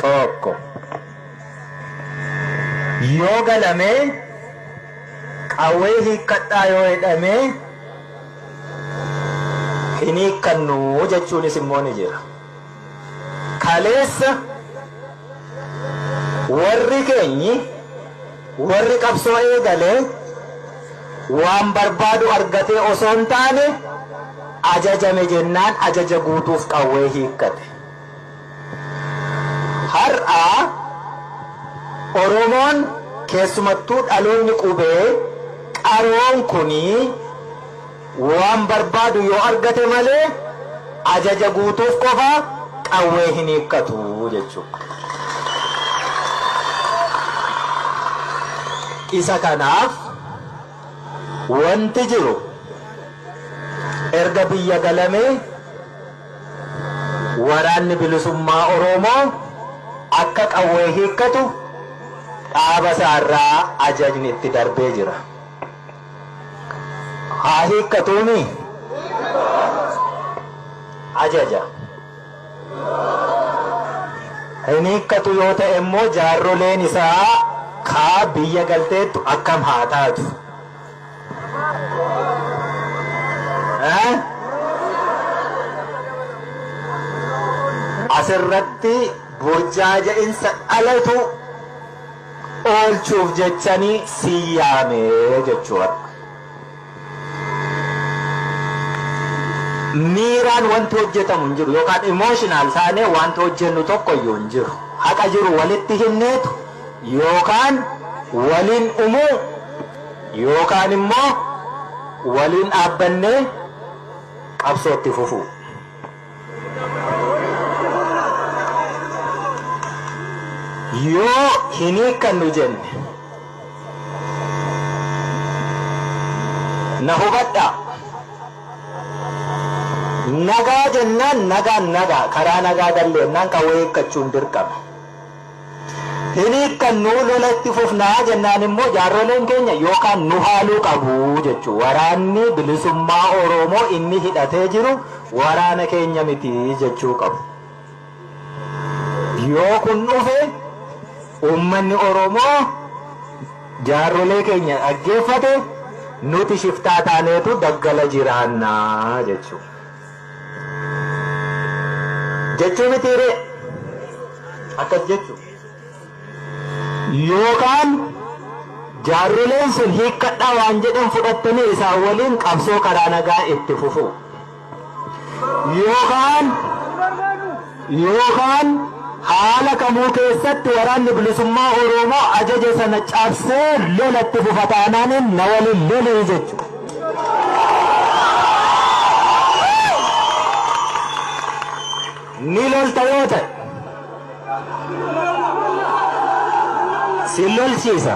Tokko. Yoo galamee qawwee hiikkadhaa yoo jedhamee hin hiikkannu jechuunis immoo ni jira. Kaleessa warri keenyi warri qabsoo eegalee waan barbaadu argatee osoo hin taane ajajame jennaan ajaja guutuuf qawwee hiikkate. Har'a Oromoon keessumattuu dhaloonni qubee qaroon kunii waan barbaadu yoo argate malee ajaja guutuuf qofa qawwee hin hiikkatu jechuudha. Isa kanaaf wanti jiru erga biyya galamee waraanni bilisummaa Oromoo akka qawwee hiikkatu dhaaba isaarraa ajajni itti darbee jira. Haa hiikkatuuni? Ajaja. Hin hiikkatu yoo ta'e immoo jaarroleen isaa kaa biyya galteettu akkam haa taatu? Asirratti burjaaja'insa dhalatu oolchuuf jechanii si yaame jechuudha. Miiraan wanti hojjetamu hin jiru yookaan emotional taanee wanti hojjennu tokko iyyuu hin jiru. Haqa jiru walitti himneetu yookaan waliin dhumuu yookaan immoo waliin dhaabbannee qabsootti fufuu. Yoo hin hiikkannu jenne na hubadhaa. Nagaa jennaan nagaan nagaa karaa nagaa galleennaan qawwee hiikkachuun dirqama. Hin hiikkannuu lola itti fufnaa jennaan immoo jaarroleen keenya yookaan nu haaluu qabu jechuu. Waraanni bilisummaa Oromoo inni hidhatee jiru waraana keenya miti jechuu qabu. Yoo kun dhufe uummanni Oromoo jaarrolee keenya dhaggeeffate nuti shiftaa taaneetu daggala jiraannaa jechuu. Jechuu mitiiree? Akkas jechuu. Yookaan jaarroleen sun hiikkadhaa waan jedhan fudhattanii isaan waliin qabsoo karaa nagaa itti fufuu. Yookaan haala kamuu keessatti waraanni bilisummaa Oromoo ajaja sana cabsee lola itti fufa taanaan na waliin lolii jechuudha. Ni lolta yoo ta'e si lolchiisa.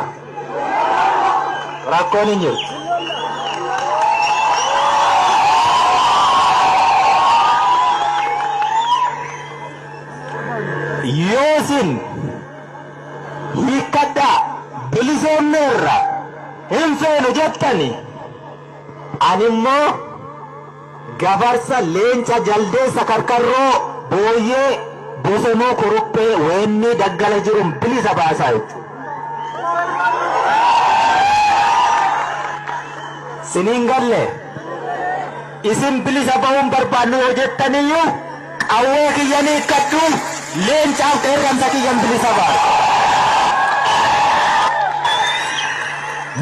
Rakkoon hin jirtu. Yoo isin hiikkadhaa bilisoomneerra hin feenu jettani ani immoo gafarsa, leenca, jaldeessa, karkarroo, booyyee, bosonuu, kuruphee, weennii daggala jiruun bilisa baasaa jechuudha. Siniin galle isin bilisa ba'uun barbaannu yoo jettaniyyuu qawwee kiyyan hiikkadhu leencaaf qeerransa kiyyan bilisa baasa.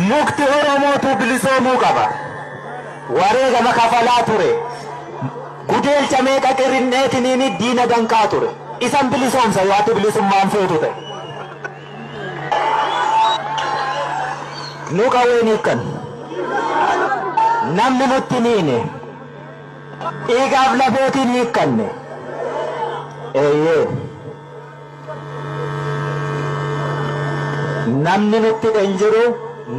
Mukti Oromootu bilisoomuu qaba. Wareegama kafalaa ture. Gudeelcha meeqa qirrinneetiniin diina danqaa ture. Isan bilisoomsa yoo ati bilisummaan feetu ta'e. Nu qawween hiikkannu. Namni nutti niine. Dhiigaaf lafeetiin hiikkanne. Eeyyee. Namni nutti hidhe hin jiru,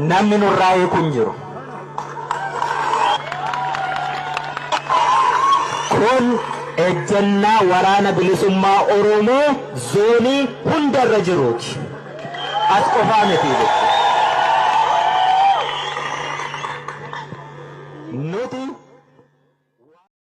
namni nurraa hiiku hin jiru. Kun ejjennaa waraana bilisummaa Oromoo zoonii hundarra jiruuti. As qofaa miti jechuudha.